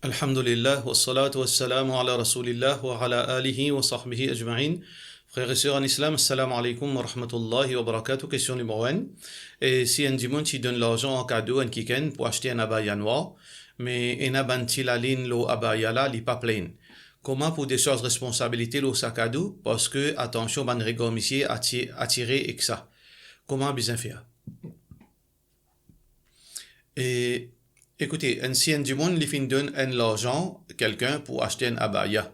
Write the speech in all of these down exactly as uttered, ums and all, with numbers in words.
Alhamdulillah, wassalatu wassalamu ala Rasoulillah wa ala alihi wa sahbihi ajmain. Frer e ser an Islam, assalamu alaikum wa rahmatullahi wa barakatuh. Kestion nimero enn. E si enn dimoun ti donn larzan an kado enn kikenn pou aste enn abaya nwar, me ena bann ti lalinn lor abaya la, li pa plain. Kouma pou desarz responsabilite lor sa kado, parski atansion bann regar misie ati-, atire ek sa? Kouma bizin fer? E, ekoute, enn, si enn dimoun li finn donn enn larzan kelkenn pou aste enn abaya,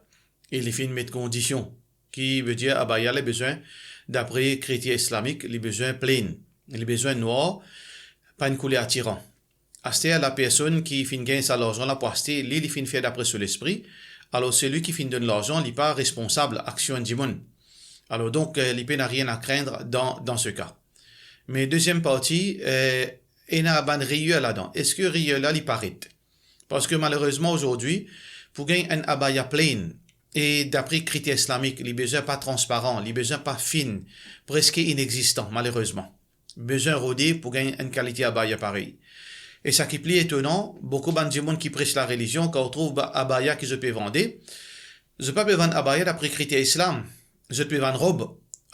e li finn met kondision, ki vedir abaya la bizin, dapre kriter islamik, li bizin plain, li bizin nwar, pa enn kouler atiran. Aster, lapersonn ki finn gagn sa larzan la pou aste, li, li finn fer dapre so lespri, alor selwi ki finn donn larzan, li pa responsab aksion enn dimoun. Alor donk, eh, li pena rien a craindre dan, dan se ka. Me deziem parti, eh, ena bann riyer ladan. Eski riyer la li paret? Parski malerezman azordi, pou gagn enn abaya plain, e dapre kriter islamik, li bizin pa transparan, li bizin pa fin, preske inexistan, malerezman. Bizin rode pou gagn enn kalite abaya parey. E sa ki pli etonan, boukou bann dimoun ki pres larelizion, kan ou trouv ba-, abaya ki zot pe vande, zot pa pe vann abaya dapre kriter islam, zot pe vann rob.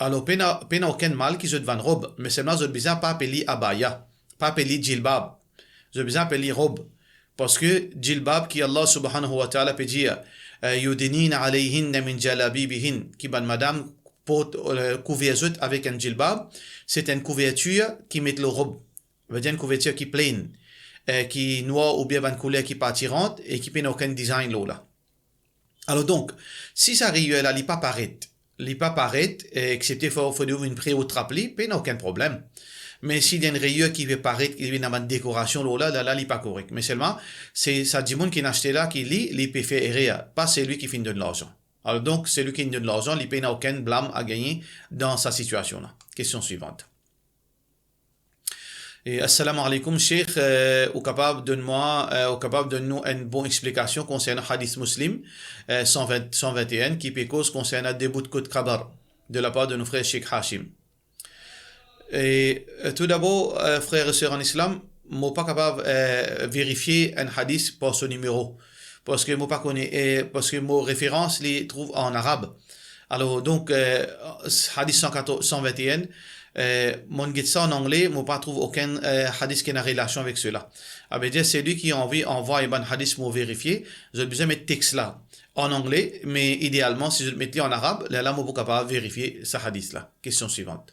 Alor, pena, pena okenn mal ki zot vann rob, me selman zot bizin pa apel li abaya, pa apel li jilbab. Zot bizin apel li rob. Parski jilbab ki Allah subhanahu wa ta'ala pe dir, eh, "Yudnina alayhinna min jalabibihin," ki bann madam port, eh, kouver zot avek enn jilbab, se enn kouvertir ki met lor rob. Vedir enn kouvertir ki plain, eh, ki nwar oubien bann kouler ki pa atiran e ki pena okenn design lor la. Alor donk, si sa riyer la li pa paret, li pa paret, eh, exepte fode, fode ou vinn pre ou trap li, pena okenn problem. Me si li enn riyer ki pe paret, ki ena bann dekorasion lor la, la, la, li pa korek. Me selman, se sa dimoun ki finn aste la ki li, li pe fer erer, pa selwi ki finn donn larzan. Alor donk, selwi ki finn donn larzan, li pena okenn blam a gagne dan sa sitiasion la. Kestion swivant. E, assalamu alaikum, Sheikh, eh, ou kapav donn mwa, eh, ou kapav donn nou enn bon explikasion konsernan hadis Muslim, eh, san vin, san vin e enn, ki pe koz konsernan debout kot kabar, de lapar de nou frer Sheikh Hashim. E, eh, toudabor, eh, frer e ser an Islam, mo pa kapav, eh, verifie enn hadis par so nimero, parski mo pa kone, eh, parski mo referans li trouv an arab. Alor, donk, eh, hadis san katorz, san vin e enn, eh, mo'nn get sa an angle, mo pa trouv okenn, eh, hadis ki ena relasion avek sela. Savedir, selwi ki anvi anvway bann hadis mo verifie, zot bizin met text la an angle, me idealman, si zot met li an arab, lerla mo pou kapav verifie sa hadis la. Kestion swivant.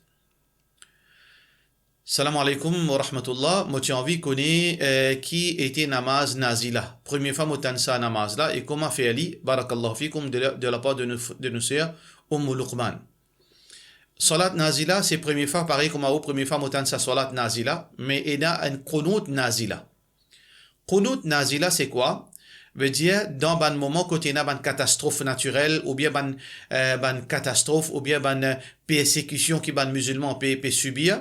Salam alaikum wa rahmatullah. Mo ti anvi kone, eh, ki ete namaz nazila. Premie fwa mo tann sa namaz la, e kouma fer li, barakallahu fikum, de la, de lapar de nou, de nou ser Oumou Loukman. Salat nazila, se premie fwa, parey kouma ou, premie fwa mo tann sa salat nazila, me ena enn qunut nazila. Qunut nazila se kwa? Vedir, dan bann moman kot ena bann katastrof natirel, oubien bann, eh, bann katastrof, oubien bann, eh, persekision ki bann mizilman pe, pe sibir,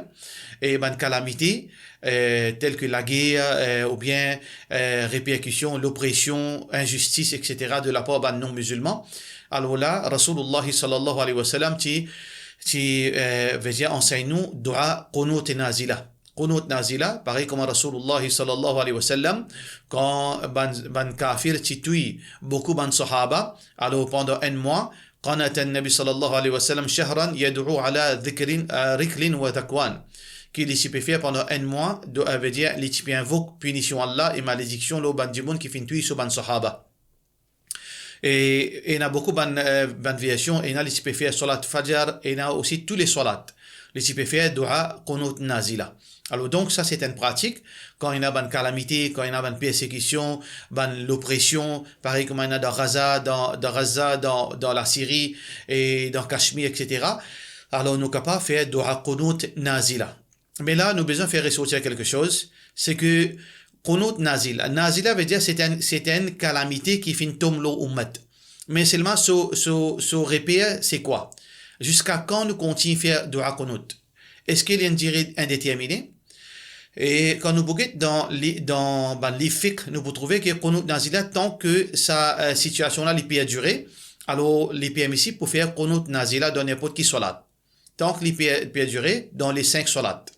e bann kalamite, eh, tel ke lager, eh, oubien, eh, reperkision, lopresion, inzistis, et cetera, de lapar bann non-mizilman. Alor la, Rasoulullah sallallahu alayhi wa sallam ti, ti, eh, vedir ansegn nou doua qunut nazila. Qunut nazila, parey kouma Rasoulullah sallallahu alayhi wa sallam, kan bann, bann kafir ti touy boukou bann sahaba, alor pandan enn mwa, qanata an-Nabi sallallahu alayhi wa sallam shahran yad'u ala dhikrin, eh, riklin wa dhakwan. Ki li ti pe fer pandan enn mwa, do, eh, vedir, li ti pe invok pinision Allah e malediksion lor bann dimoun ki finn touy so bann sahaba. E, ena boukou bann, eh, bann version, ena li ti pe fer salat fajr, ena osi tou le salat. Li ti pe fer doua qunut nazila. Alor donk, sa se enn pratik, kan ena bann kalamite, kan ena bann persekision, bann lopresion, parey kouma ena dan Gaza, dan, dan Gaza, dan, dan Lasiri, e dan Kashmir, et cetera. Alor nou kapav fer doua qunut nazila. Me la, nou bizin fer resortir kelke soz, se ke qunut nazila. Nazila vedir se enn, se enn kalamite ki finn tom lor oummat. Me selman so, so, so reper se kwa? Ziska kan nou kontign fer doua qunut? Eski li enn dire indetermine? E kan nou pou get dan li, dan bann liv fiqh, nou pou trouve ke qunut nazila, tan ke sa, eh, sitiasion la li perdire, alor li permisib pou fer qunut nazila dan ninport ki salat. Tan ki li per-, perdire dan le sink salat.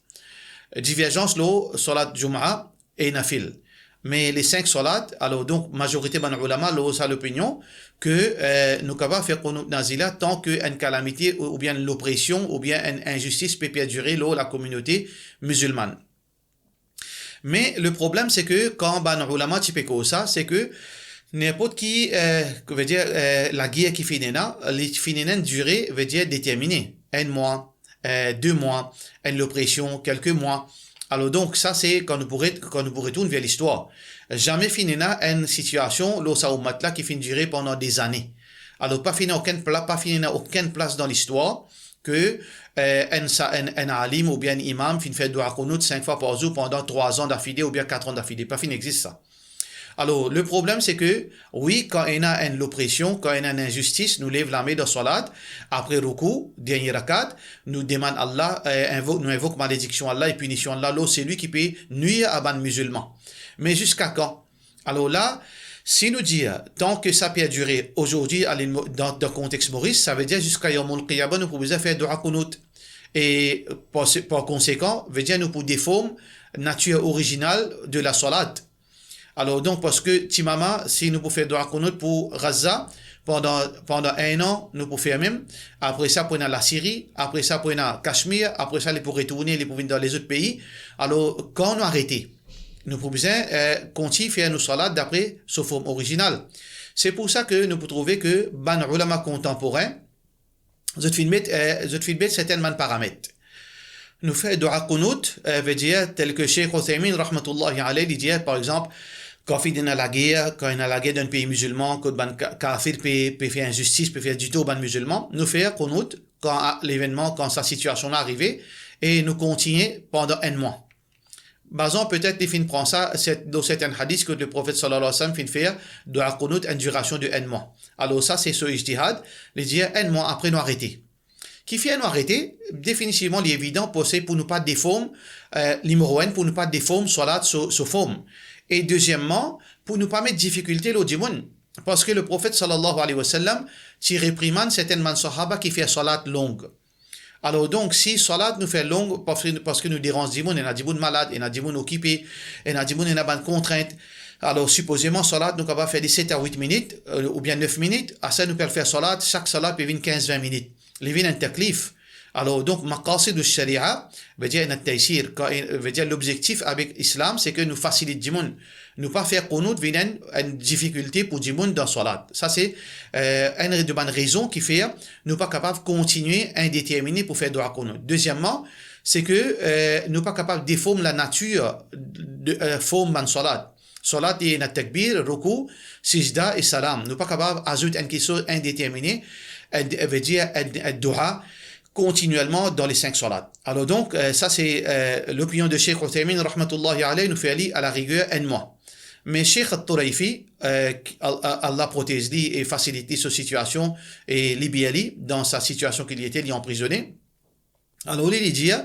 Diverzans lor salat Jum'a e nafil. Me le sink salat, alor donk, mazorite bann oulama lor sa lopinion ke, eh, nou kapav fer qunut nazila tan ke enn kalamite ou, oubien enn lopresion, oubien enn inzistis pe perdire lor lakominote mizilmann. Me le problem, se ke kan bann oulama ti pe koz sa, se ke ninport ki, eh, ki vedir, eh, lager ki finn ena, li finn ena enn dire, vedir determine, enn mwa, eh, de mwa, enn lopresion, kelke mwa. Alor donk, sa se kan nou pou ret-, kan nou pou retourn ver listwar. Zame finn ena enn sitiasion lor sa oumat la ki finn dire pandan dezane. Alor, pa finn ena okenn pla-, pa finn ena okenn plas dan listwar ke, eh, enn sa-, enn, enn alim oubien enn imam finn fer dua qunut sink fwa par zour pandan trwa an dafile oubien kat an dafile. Pa finn existe sa. Alor, le problem, se ke, wi, kan ena enn lopresion, kan ena enn inzistis, nou lev lame dan salat, apre roukou, dernie rakat, nou demann Allah, eh, invo-, nou invok malediksion Allah e pinision Allah lor selwi ki pe nwir a bann mizilman. Me ziska kan? Alor la, si nou dir, tan ke sa perdire azordi a lil Mo-, dan, dan kontex Moris, sa vedir ziska Yawmul Qiyamah, nou pou bizin fer dua qunut. E par se-, par konsekan, vedir nou pou deform natir orizinal de la salat. Alor donk, parski ti mama, si nou pou fer dua qunut pou Gaza, pandan, pandan enn an, nou pou fer mem. Apre sa, pou ena Lasiri, apre sa, pou ena Kashmir, apre sa, li pou retourne, li pou vinn dan lezot pei. Alor, kan nou arete, nou pou bizin, eh, kontign fer nou salat dapre so form orizinal. Se pou sa ke nou pou trouve ke bann oulama kontanporin, zot finn met, eh, zot finn met sertenn bann paramet. Nou fer dua qunut, eh, vedir, tel ke Sheikh Uthaymin, rahmatullahi alayh, li dir, par exanp, kan finn ena lager, kan ena lager dan enn pei mizilman, kot bann ka-, kafir pe, pe fer inzistis, pe fer ditor bann mizilman, nou fer qunut kan a-, levennman, kan sa sitiasion la arive, e nou kontigne pandan enn mwa. Bazan petet li finn pran sa, set-, dan sertenn hadis kot Leprofet, sallallahu alayhi wa sallam, finn fer dua qunut enn dirasion de enn mwa. Alor sa, se so ijtihad, li dir enn mwa, apre nou arete. Kifer nou arete? Definitivman, li evidan, pou, se pou nou pa deform, eh, nimero enn, pou nou pa deform salat so, so form. E dezieman, pou nou pa met difikilte lor dimoun. Parski Leprofet, sallallahu alayhi wa sallam, ti reprimann sertenn bann sahaba ki fer salat long. Alor donk, si salat nou fer long, parski, parski nou deranz dimoun, ena dimoun malad, ena dimoun okipe, ena dimoun ena bann kontrint. Alor, sipozeman, salat, nou kapav fer li set a wit minit, eh, oubien nef minit, apre sa nou pe al fer salat, sak salat pe vinn kinz, vin minit. Li vinn enn taklif. Alor, donk, maqasid ash-sharia, vedir enn at-taysir, kan, eh, vedir lobzektif avek Islam, se ke nou fasilit dimoun. Nou pa fer qunut vinn enn, enn difikilte pou dimoun dan salat. Sa se, eh, enn de bann rezon ki fer nou pa kapav kontigne indetermine pou fer dua qunut. Dezieman, se ke, eh, nou pa kapav deform lanatir de, eh, form bann salat. Salat, li ena takbir, roukou, sijda e salam. Nou pa kapav azout enn kiksoz indetermine, enn, vedir enn, enn dua, kontinielman dan le sink salat. Alor donk, eh, sa se, eh, lopinion de Sheikh Uthaymin, rahmatullahi alayh, nou fer li a la riger enn mwa. Me Sheikh At-Turayfi, eh, ki, Al-, Al-, Allah protez li e fasilit li so sitiasion e liber li dan sa sitiasion ki li ete, li anprizone. Alor li, li dir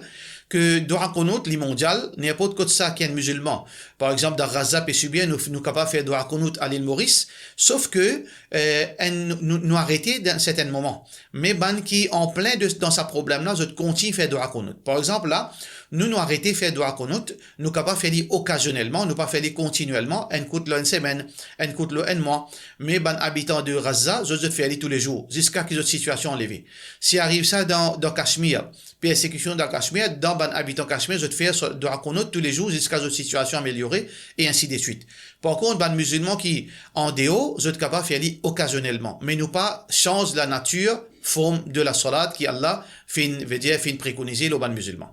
ke dua qunut, li mondial, ninport kot sa ki enn mizilman, par exanp, dan Gaza pe sibir, nou, nou kapav fer dua qunut a lil Moris, sof ke, eh, enn, nou, nou arete dan sertenn moman. Me bann ki anplin de, dan sa problem la, zot kontign fer dua qunut. Par exanp la, nou, nou arete fer dua qunut, nou kapav fer li okazionelman, nou pa fer li kontinielman, enn kout lor enn semenn, enn kout lor enn mwa. Me bann abitan de Gaza, zot, zot fer li toulezour, ziska ki zot sitiasion anleve. Si ariv sa dan, dan Kashmir, persekision dan Kashmir, dan bann abitan Kashmir, zot fer so-, dua qunut toulezour ziska zot sitiasion ameliore, e ainsi de suite. Par kont, bann mizilman ki andeor, zot kapav fer li okazionelman. Me nou pa sanz lanatir, form de lasalat ki Allah finn, vedir, finn prekonize lor bann mizilman.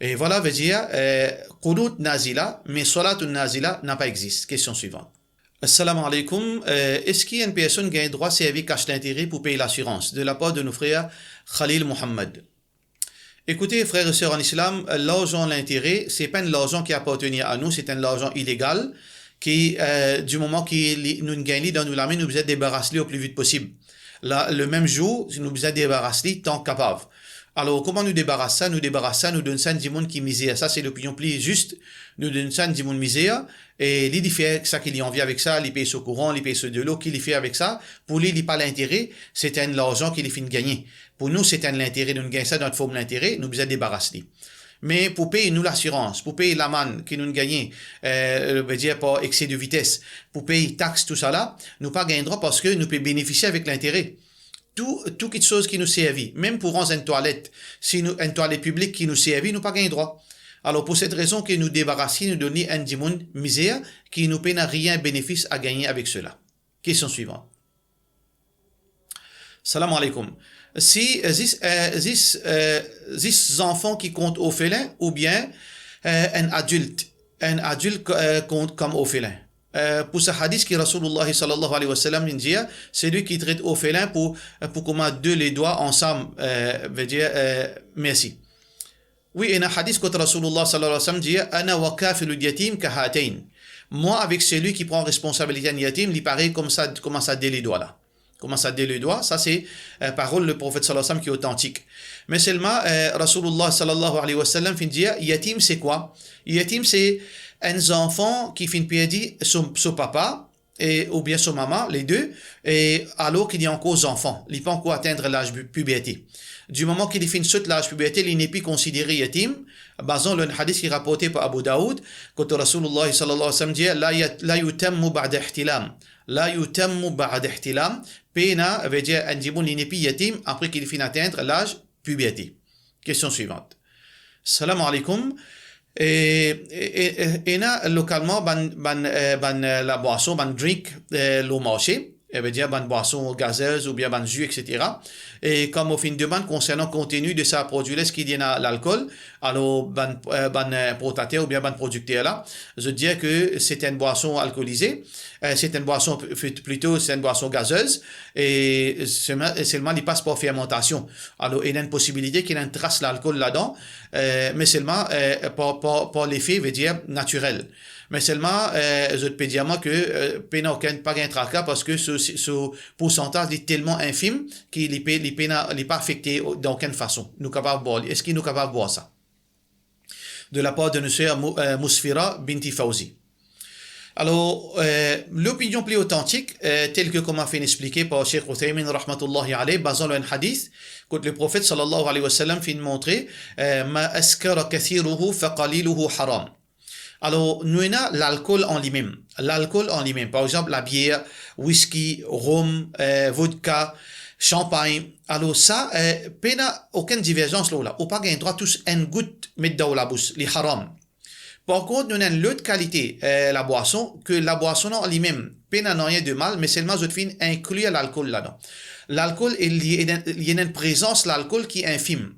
E vwala, vedir, eh, qunut nazila, me salatoun nazila napa existe. Kestion swivan. Assalamu alaikum. Eh, eski enn personn gagn drwa servi kas lintere pou pey lasirans? De lapar de nou frer Khalil Mohammad. Ekoute, frer e ser an Islam, larzan lintere, se pa enn larzan ki apartenir a nou, se enn larzan ilegal, ki, eh, di moman ki li, nou gagn li dan nou lame, nou bizin debaras li o pli vit posib. La, le mem zour, nou bizin debaras li tan kapav. Alor, kouma nou debaras sa? Nou debaras sa, nou donn sa enn dimoun ki mizer. Sa, se lopinion pli zis. Nou donn sa enn dimoun mizer, e li, li fer sa ki li anvi avek sa, li pey so kouran, li pey so delo, ki li fer avek sa, pou li, li pa lintere, se enn larzan ki li finn gagne. Pou nou, se enn lintere, nou gagn sa dan form lintere, nou bizin debaras li. Me pou pey nou lasirans, pou pey lamann ki nou gagne, eh, vedir par exse de vites, pou pey tax, tousala, nou pa gagn drwa parski nou pe benefisie avek lintere. Tou, tou kitsoz ki nou servi, mem pou ranz enn twalet, si nou, enn twalet piblik ki nou servi, nou pa gagn drwa. Alor, pou set rezon ki nou debarase, nou donn li enn dimoun mizer ki nou pena nanye benefis a gagne avek sela. Kestion swivan. Salam aleykoum. Si, eh, zis, eh, zis, eh, zis zanfan ki kont orfelin oubien, eh, enn adilt, enn adilt, eh, kont kom orfelin? Eh, pou sa hadis ki Rasoulullah sallallahu alayhi wa sallam inn dir, selwi ki tret orfelin pou, pou kouma de ledwa ansam, eh, vedir, eh, mersi. Wi, ena hadis kot Rasoulullah sallallahu alayhi wa sallam dir, "Ana wa kafilul yatim kahatayn." Mwa avek selwi ki pran responsabilite enn yatim, li parey kouma sa, kouma sa de ledwa la. Kouma sa de ledwa, sa se, eh, parol Leprofet sallallahu alayhi wa sallam ki otantik. Me selman, eh, Rasoulullah sallallahu alayhi wa sallam finn dir, yatim se kwa? Yatim se enn zanfan ki finn perdi so, so papa, e, oubien so mama, lede, e alor ki li ankor zanfan, li pa ankor atenn laz pu-, piberte. Di moman ki li finn sot laz piberte, li nepli konsidere yatim, bazan lor enn hadis ki raporte par Abu Daoud, kot Rasoulullah sallallahu alayhi wa sallam dir, "La yat-, la yutammu ba'da ihtilam." La yutammu ba'da ihtilam, pena, vedir enn dimoun li nepli yatim apre ki li finn atenn laz piberte. Kestion swivan. Salam aleykoum. E, e, e, e, ena lokalman bann, bann, eh, bann, eh, labwason, bann drink, eh, lor marse, eh, vedir bann bwason gazez oubien bann zi, et cetera. E kom mo finn demann konsernan konteni de sa prodwi la, eski li ena lalkol, alor bann, eh, bann inportater oubien bann prodikter la, zot dir ki se enn bwason alkolize, eh, se enn bwason, pl-, plito, se enn bwason gazez, e selman, selman li pas par fermantasion. Alor, ena enn posibilite ki ena enn tras lalkol ladan, eh, me selman, eh, par, par, par lefe, vedir natirel. Me selman, eh, zot pe dir mwa ki, eh, pena okenn, pa gagn traka parski so, so poursantaz li telman infim ki li pe, li pena, li pa afekte dan okenn fason. Nou kapav bwar li. Eski nou kapav bwar sa? De la part de notre sœur Mou-, euh, Mousfira binti Fawzi. Alor, eh, lopinion pli otantik, eh, tel ki kouma finn explike par Sheikh Uthaymin rahmatullahi alayh, bazan lor enn hadis, kot Leprofet sallallahu alayhi wa sallam finn montre, eh, "Ma askara kathiruhu fa qaliluhu haram." Alor, nou ena lalkol an limem. Lalkol an limem, par exanp, labier, wiski, rom, eh, vodka, shanpagn. Alor sa, eh, pena okenn diverzans lor la. Ou pa gagn drwa tous enn gout met dan ou labous, li haram. Par kont, nou ena enn lot kalite, eh, labwason, ki labwason la an limem pena nanye de mal, me selman zot finn inklir lalkol ladan. Lalkol, e li, li ena enn prezans lalkol ki infim.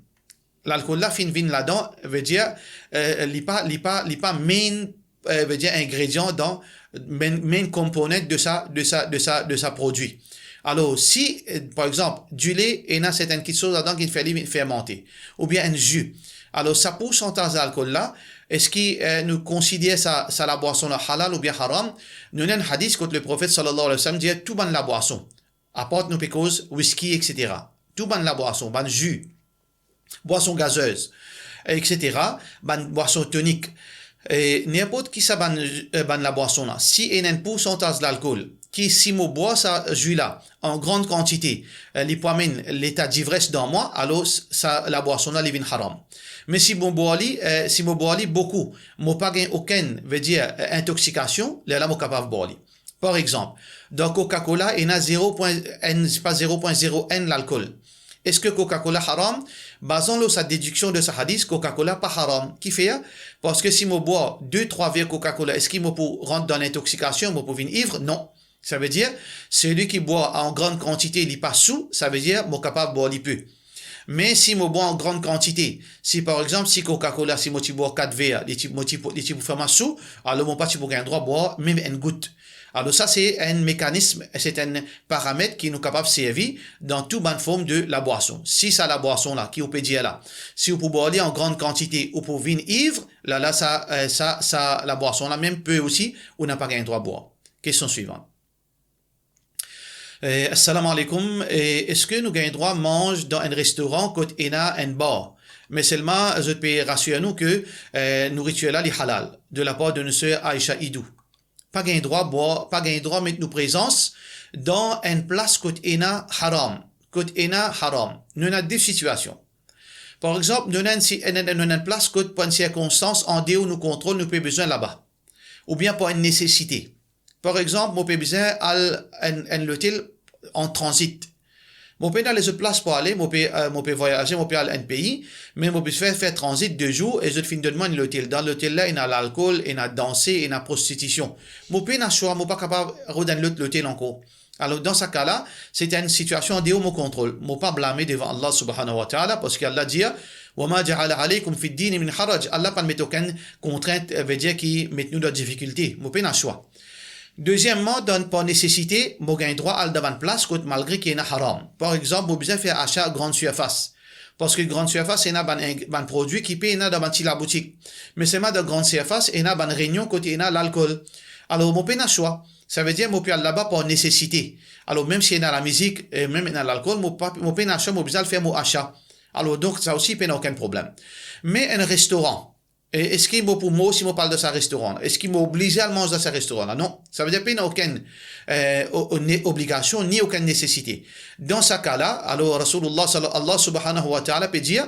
Lalkol la finn vinn ladan, vedir, eh, li pa, li pa, li pa main, eh, vedir ingredian dan, main, main component de sa, de sa, de sa, de sa prodwi. Alor, si, eh, par exanp, dile ena sertenn kitsoz ladan ki fer li fermante, oubien enn zi, alor sa poursantaz lalkol la, eski, eh, nou konsider sa, sa labwason la halal oubien haram? Nou ena enn hadis kot Leprofet sallallahu alayhi wa sallam dir tou bann labwason, apar nou pe koz wiski, et cetera. Tou bann labwason, bann zi, bwason gazez, et cetera, bann bwason tonik, e ninport ki sa bann, eh, bann labwason la. Si ena enn poursantaz lalkol, ki si mo bwar sa zi la an gran kantite, eh, li pou amenn leta divres dan mwa, alor s-, sa labwason la, li vinn haram. Me si mo bwar li, eh, si mo bwar li boukou, mo pa gagn okenn, vedir, eh, intoksikasion, lerla mo kapav bwar li. Par exanp, dan Coca-Cola, ena zero pwin enn, pa zero pwin zero enn lalkol. Eski Coca-Cola haram? Bazan lor sa dediksion de sa hadis, Coca-Cola pa haram. Kifer? Parski si mo bwar de, trwa ver Coca-Cola, eski mo pou rant dan lintoksikasion, mo pou vinn iv? Non. Savedir, selwi ki bwar an gran kantite, li pa sou, savedir, mo kapav bwar li pe. Me si mo bwar an gran kantite, si par exanp, si Coca-Cola, si mo ti bwar kat ver, li ti, mo ti pou, li ti pou fer mwa sou, alor mo pa ti pou gagn drwa bwar mem enn gout. Alor sa se enn mekanism, se enn paramet ki nou kapav servi dan tou bann form de labwason. Si sa labwason la, ki ou pe dir la, si ou pou bwar li an gran kantite, ou pou vinn iv, la, la, sa, eh, sa, sa labwason la mem pe osi, ou napa gagn drwa bwar. Kestion swivan. Eh, assalamu alaikum. Eh, eski nou gagn drwa manz dan enn restoran kot ena enn bar? Me selman, zot pe rasir nou ki, eh, nouritir la, li halal, de la part de notre sœur Aïcha Idou. Pa gagn drwa bwar, pa gagn drwa met nou prezans dan enn plas kot ena haram. Kot ena haram. Nou ena de sitiasion. Par exanp, nou ena enn si-, enn, enn, enn, enn plas kot par enn sirkonstans andeor nou kontrol, nou pe bizin laba. Oubien par enn nesesite. Par exanp, mo pe bizin al enn, enn lotel an tranzit. Mo pena lezot plas pou ale, mo pe, eh, mo pe vwayaze, mo pe al enn pei, me mo bizin fer, fer tranzit de zour e zot finn donn mwa enn lotel. Dan lotel la, ena lalkol, ena danse, ena prostitision. Mo pena swa, mo pa kapav rod enn lot lotel ankor. Alor, dan sa ka la, se ti enn sitiasion andeor mo kontrol. Mo pa blame devan Allah subhanahu wa ta'ala, parski Allah dir, "Wa ma ja'ala alaykum fid dini min haraj." Allah pa'nn met okenn kontrint, eh, vedir ki met nou dan difikilte. Mo pena swa. Dezieman, dan, par nesesite, mo gagn drwa al dan bann plas kot malgre ki ena haram. Par exanp, mo bizin fer asa gran sirfas. Parski gran sirfas ena bann eng-, bann prodwi ki pe ena dan bann ti laboutik. Me selman dan gran sirfas ena bann reynion kot ena lalkol. Alor, mo pena swa. Savedir mo pe al laba par nesesite. Alor, mem si ena lamizik, e mem ena lalkol, mo pa, mo pena swa, mo bizin al fer mo asa. Alor, donk, sa osi pena okenn problem. Me enn restoran, e, eski mo pou mor si mo pa al dan sa restoran la? Eski mo oblize al manz dan sa restoran la? Non. Savedir pena okenn, eh, o-, o-, ni obligasion, ni okenn nesesite. Dan sa ka la, alor Rasoulillah salla-, Allah subhanahu wa ta'ala pe dir,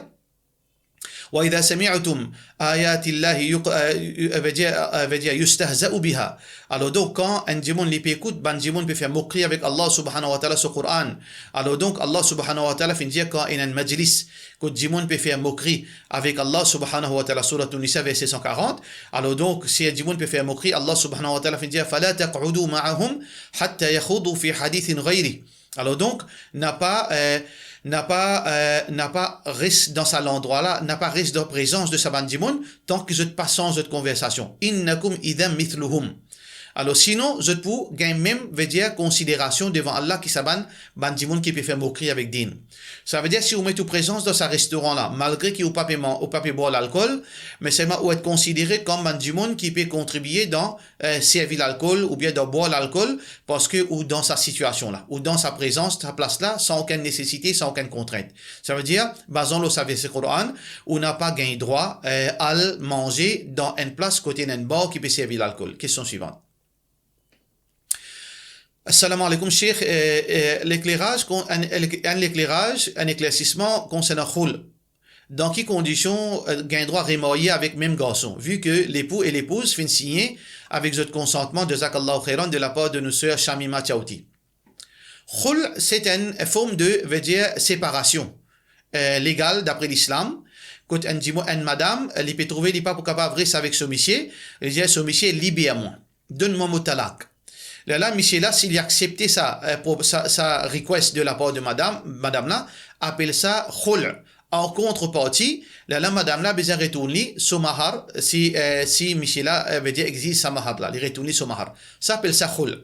"Wa idha sami'tum ayati Allahi yuq-, eh, eh, vedir, eh, vedir yustahza'u biha." Alor donk, kan enn dimoun li pe ekout, bann dimoun pe fer mokri avek Allah subhanahu wa ta'ala so Koran. Alor donk, Allah subhanahu wa ta'ala finn dir kan ena enn majlis, kot dimoun pe fer mokri avek Allah subhanahu wa ta'ala, Surat An-Nisa, verse san karant. Alor donk, si enn dimoun pe fer mokri, Allah subhanahu wa ta'ala finn dir, "Fala taq'udu ma'ahum hatta yakhudu fi hadithin ghayri." Alor donk, napa, eh, napa, eh, napa res dan sa landrwa la, napa res dan prezans de sa bann dimoun, tan ki zot pa sanz zot konversasion. "Innakum idhan mithluhum." Alor, sinon, zot pou gagn mem, vedir, konsiderasion devan Allah ki sa bann, bann dimoun ki pe fer mokri avek din. Savedir, si ou met ou prezans dan sa restoran la, malgre ki ou pa pe man-, ou pa pe bwar lalkol, me selman ou et konsidere kom bann dimoun ki pe kontribie dan, eh, servi lalkol oubien dan bwar lalkol, parski ou dan sa sitiasion la, ou dan sa prezans, sa plas la, san okenn nesesite, san okenn kontrint. Savedir, bazan lor sa verse Koran, ou napa gagn drwa, eh, al manze dan enn plas kot ena enn bar ki pe servi lalkol. Kestion swivan. Assalamu alaikum, Sheikh. Eh, eh, lekleraz, kon-, enn, enn lekleraz, enn eklersisman konsernan khoul. Dan ki kondision, eh, gagn drwa remarye avek mem garson, vi ke lepou e lepouz finn signe avek zot konsantman, jazakallahu khairan, de lapar de nou ser Shamima Chaouti? Khoul, se enn form de, vedir, separasion, eh, legal dapre Lislam, kot enn dimoun, enn madam, eh, li pe trouve li pa pou kapav res avek so misie, li dir so misie, "Liber mwa, donn mwa mo talak." Lerla misie la, si li aksepte sa, eh, pro-, sa, sa request de lapar de madam, madam la, apel sa khoul. An kontreparti, lerla madam la bizin retourn li so mahar, si, eh, si misie la, eh, vedir exiz sa mahar la, li retourn li so mahar. Sa apel sa khoul.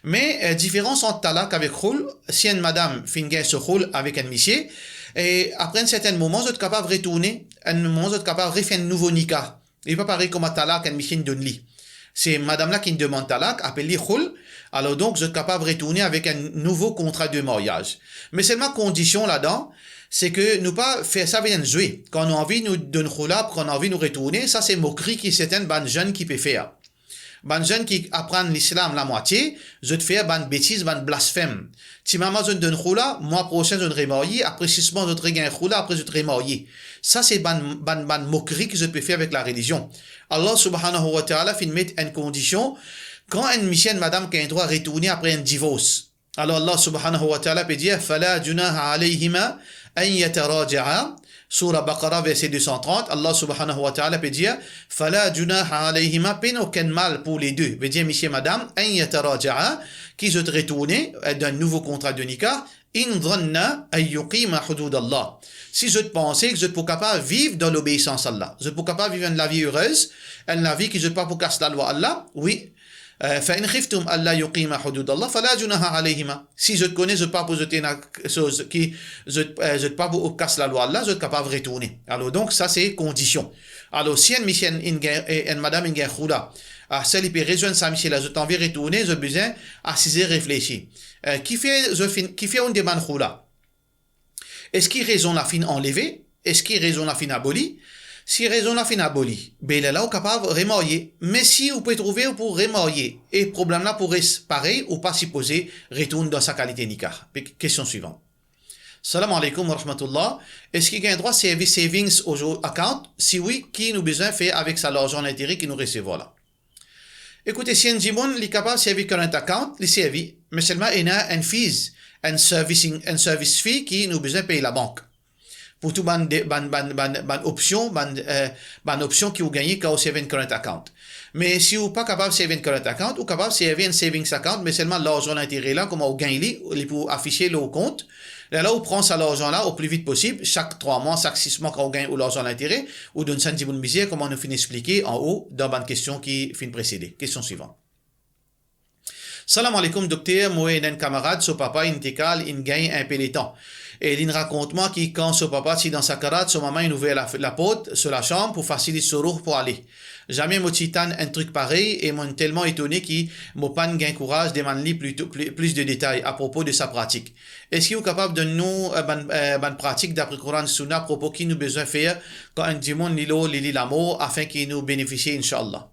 Me, eh, diferans ant talak avek khoul, si enn madam finn gagn so khoul avek enn misie, e apre enn sertenn moman, zot kapav retourne, enn moman, zot kapav refer enn nouvo nika. Li pa parey kouma talak enn misie inn donn li. Se madam la ki'nn demann talak, apel li khoul, alor donk, zot kapav retourne avek enn nouvo kontra de maryaz. Me selman kondision ladan, se ke nou pa fer sa vinn enn zwe. Kan nou anvi, nou donn khoula, kan nou anvi, nou retourne, sa se mokri ki sertenn bann zenn ki pe fer. Bann zenn ki aprann Lislam lamwatie, zot fer bann betiz, bann blasfem. Ti moman zot donn khoula, mwa prosin zot remarye, apre sis mwa zot regagn khoula, apre zot remarye. Sa se bann, bann, bann mokri ki zot pe fer avek larelizion. Allah subhanahu wa ta'ala finn met enn kondision, kan enn misie, enn madam gagn drwa retourne apre enn divors. Alor Allah subhanahu wa ta'ala pe dir, "Fala junaha alayhima an yataraja'a." Soura Baqara, verse de san trant, Allah subhanahu wa ta'ala pe dir, "Fala junaha alayhima", pena okenn mal pou le de, vedir misie, madam, "an yataraja'a", ki zot retourne, eh, dan enn nouvo kontra de nika, "in zanna an yuqima hududallah." Si zot panse ki zot pou kapav viv dan lobeisans Allah, zot pou kapav viv enn lavi erez, enn lavi ki zot pa pou kas lalwa Allah, wi, Eh, "Fa in khiftum alla yuqima hududallah fala junaha alayhima." Si zot kone zot pa pou, zot ena soz ki zot, eh, zot pa pou kas lalwa Allah, zot kapav retourne. Alor donk, sa se kondision. Alor, si enn misie, enn, inn gagn, eh, enn madam inn gagn khoula, ah, si li pe rezwenn sa misie la, zot anvi retourne, zot bizin asize reflesi. Eh, kifer zot finn, kifer ou'nn demann khoula? Eski rezon la finn anleve? Eski rezon la finn aboli? Si rezon la finn aboli, be lerla ou kapav remarye. Me si ou pe trouve ou pou remarye e problem la pou res parey, ou pa sipoze retourn dan sa kalite nika. Pe-, kestion swivan. Salam alaikum wa rahmatullah. Eski gagn drwa servi savings account? Si wi, ki nou bizin fer avek sa larzan lintere ki nou resevwar la? Ekoute, si enn dimoun li kapav servi current account, li servi, me selman ena enn fees, enn servicing, enn service fee ki nou bizin pey labank. Pou tou bann de, bann, bann, bann, bann opsion, bann, eh, bann opsion ki ou gagne kan ou servi enn current account. Me si ou pa kapav servi enn current account, ou kapav servi enn savings account, me selman larzan lintere la, kouma ou gagn li, li pou afise lor ou kont. Lerla ou pran sa larzan la o pli vit posib, sak trwa mwa, sak sis mwa, kan ou gagn ou larzan lintere, ou donn sa enn dimoun mizer, kouma nou finn explike anwo dan bann kestion ki finn presede. Kestion swivan. Salam alaikum dokter, mo ena enn kamarad, so papa inn tekal, inn gagn inpe letan. E linn rakont mwa ki kan so papa ti dan sakarat, so mama inn ouver la, laport so lasam pou fasilit so rouh pou ale. Zame mo ti tann enn trik parey e mo'nn telman etone ki mo pa'nn gagn kouraz demann li plito, pli, plis de detay apropo de sa pratik. Eski ou kapav donn nou, eh, bann, eh, bann pratik dapre Koran Sounna apropo ki nou bizin fer kan enn dimoun li lor lili lamor afin ki nou benefisie, inshallah?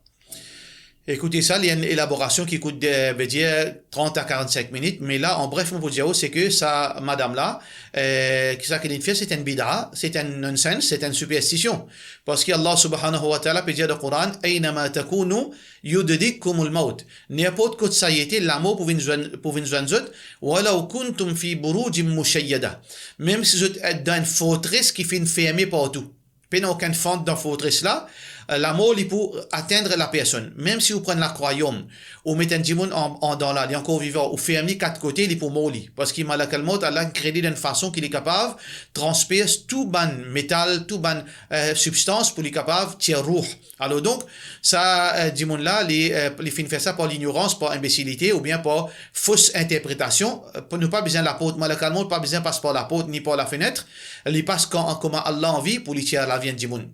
Ekoute sa, li enn elaborasion ki kout, eh, vedir trant a karant-sink minit, me la, an bref, mo pou dir ou, se ke sa madam la, eh, ki sa ki linn fer, se enn bid'a, se enn nonsense, se enn siperstision. Parski Allah subhanahu wa ta'ala pe dir dan Koran, "Aynama takunu yudrikkumul mawt." Ninport kot sa ete, lamor pou vinn zwenn, pou vinn zwenn zot, "walaw kuntum fi burujin mushayyada." Mem si zot et dan enn fortres ki finn ferme partou. Pena okenn fant dan fortres la, eh, lamor li pou atenn lapersonn. Mem si ou pran lakrwayom, ou met enn dimoun an, andan la, li ankor vivan, ou ferm li kat kote, li pou mor li. Parski malakal mawt, Allah kre li dan enn fason ki li kapav transpers tou bann metal, tou bann, eh, sibstans pou li kapav tir rouh. Alor donk, sa, eh, dimoun la, li, eh, li finn fer sa par lignorans, par inbesilite oubien par fos interpretasion. Eh, pou nou pa bizin laport, malakal mawt pa bizin pas par laport ni par lafenet. Li pas kan, kouma Allah anvi pou li tir lavi enn dimoun.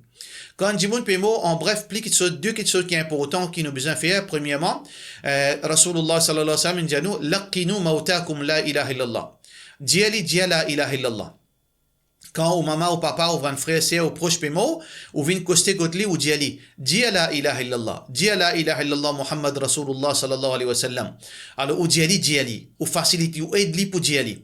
Kan enn dimoun pe mor, an bref, pli kitsoz, de kitsoz ki inportan ki nou bizin fer. Premierman, eh, Rasoulillah sallallahu alayhi wa sallam inn dir nou, "Laqqinu mawtakum la ilaha illallah." Dir li, dir la ilaha illallah. Kan ou mama, ou papa, ou bann frer, ser, ou pros pe mor, ou vinn koste kot li, ou dir li, "Dir la ilaha illallah, dir la ilaha illallah Muhammad Rasoulillah sallallahu alayhi wa sallam." Alor, ou dir li, dir li, ou fasilit li, ou ed li pou dir li.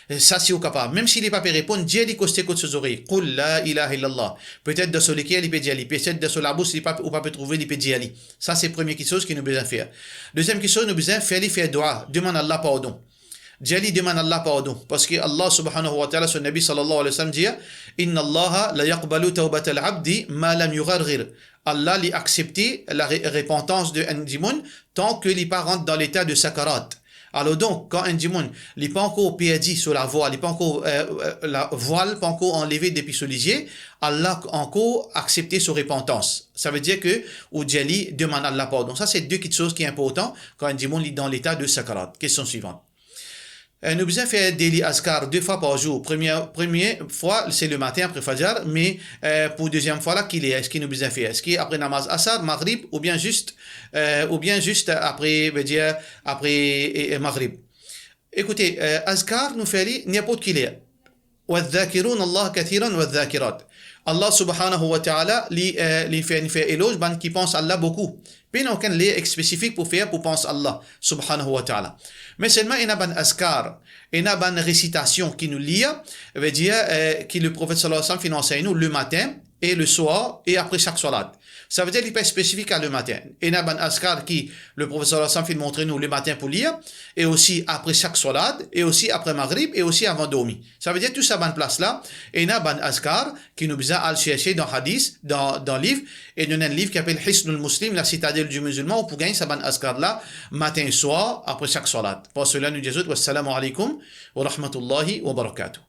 Sa si ou kapav. Mem si li pa pe reponn, dir li koste kot so zorey, "Qul la ilaha illallah." Petet dan so leker li pe dir li, petet dan so labous li pa, ou pa pe trouve li pe dir li. Sa se premie kitsoz ki nou bizin fer. Deziem kitsoz, nou bizin fer li fer dua, demann Allah pardon. Dir li demann Allah pardon, parski Allah subhanahu wa ta'ala, so Nabi sallallahu alayhi wa sallam dir, "Inna Allaha la yaqbalu tawbatal abdi ma lam yugharghir." Allah li aksepte la re-, repantans de enn dimoun tan ke li pa rant dan leta de sakarat. Alor donk, kan enn dimoun, li pa ankor perdi so lavwa, li pa ankor, eh, eh, lavwal pa ankor anleve depi so lizie, Allah ankor aksepte so repantans. Savedir ke ou dir li demann Allah pardon. Sa se de kitsoz ki inportan kan enn dimoun li dan leta de sakarat. Kestion swivan. Eh, nou bizin fer daily azkar de fwa par zour. Premie, premie fwa, se lematin apre fajar, me, eh, pou deziem fwa la, kiler, eski nou bizin fer? Eski apre namaz asar, magrib, oubien zis, eh, oubien zis apre, vedir, apre, eh, eh, magrib? Ekoute, eh, azkar, nou fer li ninport kiler. "Wadh-dhakirina Allaha kathiran wadh-dhakirat." Allah subhanahu wa ta'ala, li, eh, li fer, li fer eloz bann ki pans Allah boukou. Pena okenn ler spesifik pou fer pou pans Allah subhanahu wa ta'ala. Me selman ena bann azkar, ena bann resitasion ki nou lir, vedir, eh, ki Leprofet sallallahu alayhi wa sallam finn ansegn nou lematin e leswar e apre sak swalat. Savedir li pa spesifik a lematin. Ena bann azkar ki Leprofet sallallahu alayhi wa sallam finn montre nou lematin pou lir, e osi apre sak swalat, e osi apre magrib, e osi avan dormi. Savedir tou sa bann plas la, ena bann azkar ki nou bizin al serse dan hadis, dan, dan liv, e nou ena enn liv ki apel Hisnul Muslim, la citadelle du musulman, ou pou gagn sa bann azkar la, matin e swar, apre sak swalat. Par sela, nou dir zot, wassalamu alaikum wa rahmatullahi wa barakatuh.